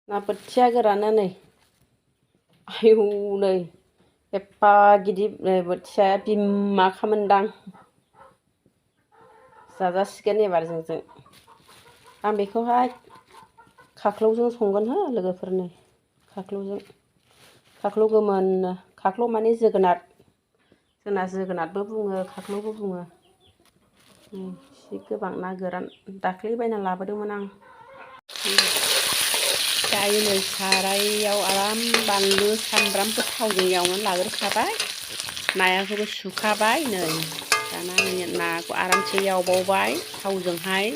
ना बोथिया गोराना नै आयौ नै एफा गिदिर बोथियाया बिमाखामोनदां जाजासिगोन एबार जोंजों आं बेखौहाय खाख्लौजों संगोन हो लोगोफोरनो खाख्लौजों खाख्लौ गोमोननो खाख्लौ माने जोगोनार जोंना जोगोनारबो बुङो खाख्लौबो बुङो एसे गोबां ना गोरान दाख्लै बायना लाबोदोंमोन आं दायो नै सारायाव आराम बानलु सामब्रामखौ थावजों एवनानै लाग्रोखाबाय नायाखौबो सुखाबाय नै दाना नाखौ आरामसे एवबावबाय थावजोंहाय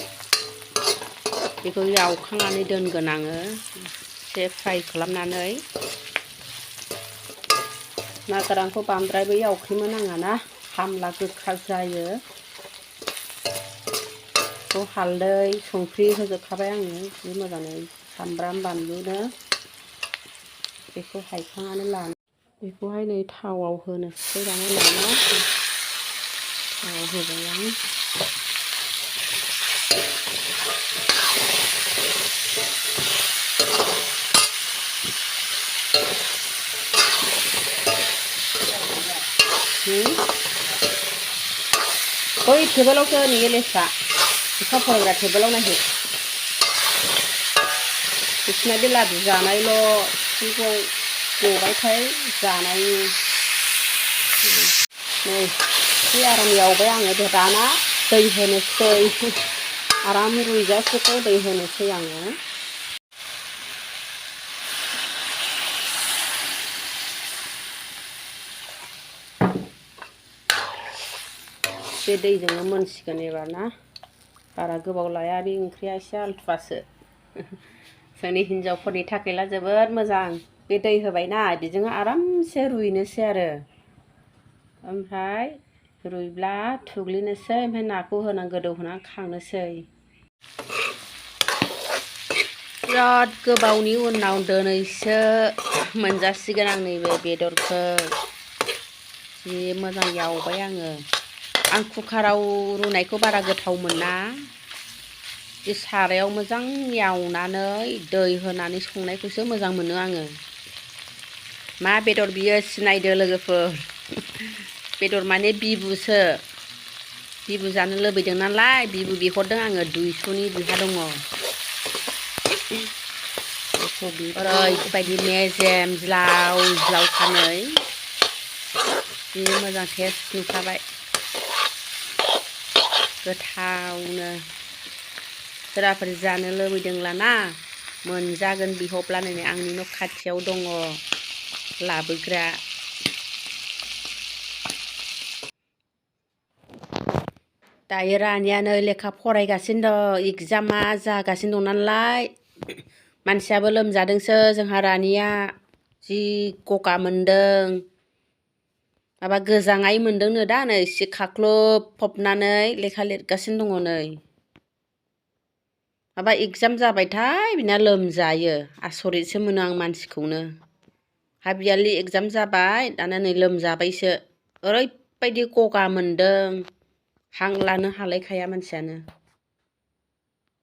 बेखौ एवखांनानै दोनगोन आङो एसे फ्राय खालामनानै ना गोरानखौ बांद्रायबो एवख्रेमनो नाङा ना खामला गोखा जायो हालदै संख्रि होजोबखाबाय आङो जि मोजाङै सामब्राम बानलुनो बेखौ हायखांनानै लानो बेखौहाय नै थावआव होनोसै दाना थावआव होबाय आं बै टेबोलावसो नोंनि लेसआ लेखा फरायग्रा टेबोलाव नायहो बिसिना बे लादु जानायल' बेखौ गबायथाय जानायनि नै एसे आराम एवबाय आङो दाना दै होनोसै आराम रुइजासेखौ दै होनोसै आङो बे दैजोंनो मोनसिगोन एबार ना बारा गोबाव लाया बे ओंख्रिया एसे आलथुवासो जोंनि हिनजावफोरनि थाखायला जोबोद मोजां बे दै होबायना बेजोंनो आरामसे रुइनोसै आरो ओमफ्राय रुइब्ला थुग्लिनोसै ओमफ्राय नाखौ होनानै गोदौहोनानै खांनोसै बिराद गोबावनि उनाव दिनैसो मोनजासिगोन आं नैबे बेदरखौ जि मोजां एवबाय आं कुकाराव रुनायखौ बारा गोथाव मोना बे सारायाव मोजां एवनानै दै होनानै संनायखौसो मोजां मोनो आङो मा बेदर बियो सिनायदो लोगोफोर बेदर माने बिबुसो बिबु जानो लुबैदों नालाय बिबु बिहरदों आङो 200नि बिहा दङ ओरैबायदि मेजेम ज्लाव ज्लावखानै जि मोजां टेस्ट नुखाबाय गोथावनो सोरबाफोर जानो लुबैदोंब्लाना मोनजागोन बिहरब्लानो आंनि न' खाथियाव दङ लाबोग्रा दायो रानिया नै लेखा फरायगासिनो दं एगजामा जागासिनो दं नालाय मानसियाबो लोमजादोंसो जोंहा रानिया जि गगा मोनदों माबा गोजाङाय मोनदोंनो दा नै एसे खाख्लुबफबनानै लेखा लिरगासिनो दङ नै माबा एगजाम जाबायथाय बिना लोमजायो आसरितसो मोनो आं मानसिखौनो हाबियालि एगजाम जाबाय दाना नै लोमजाबायसो ओरैबायदि गगा मोनदों हां लानो हालायखाया मानसियानो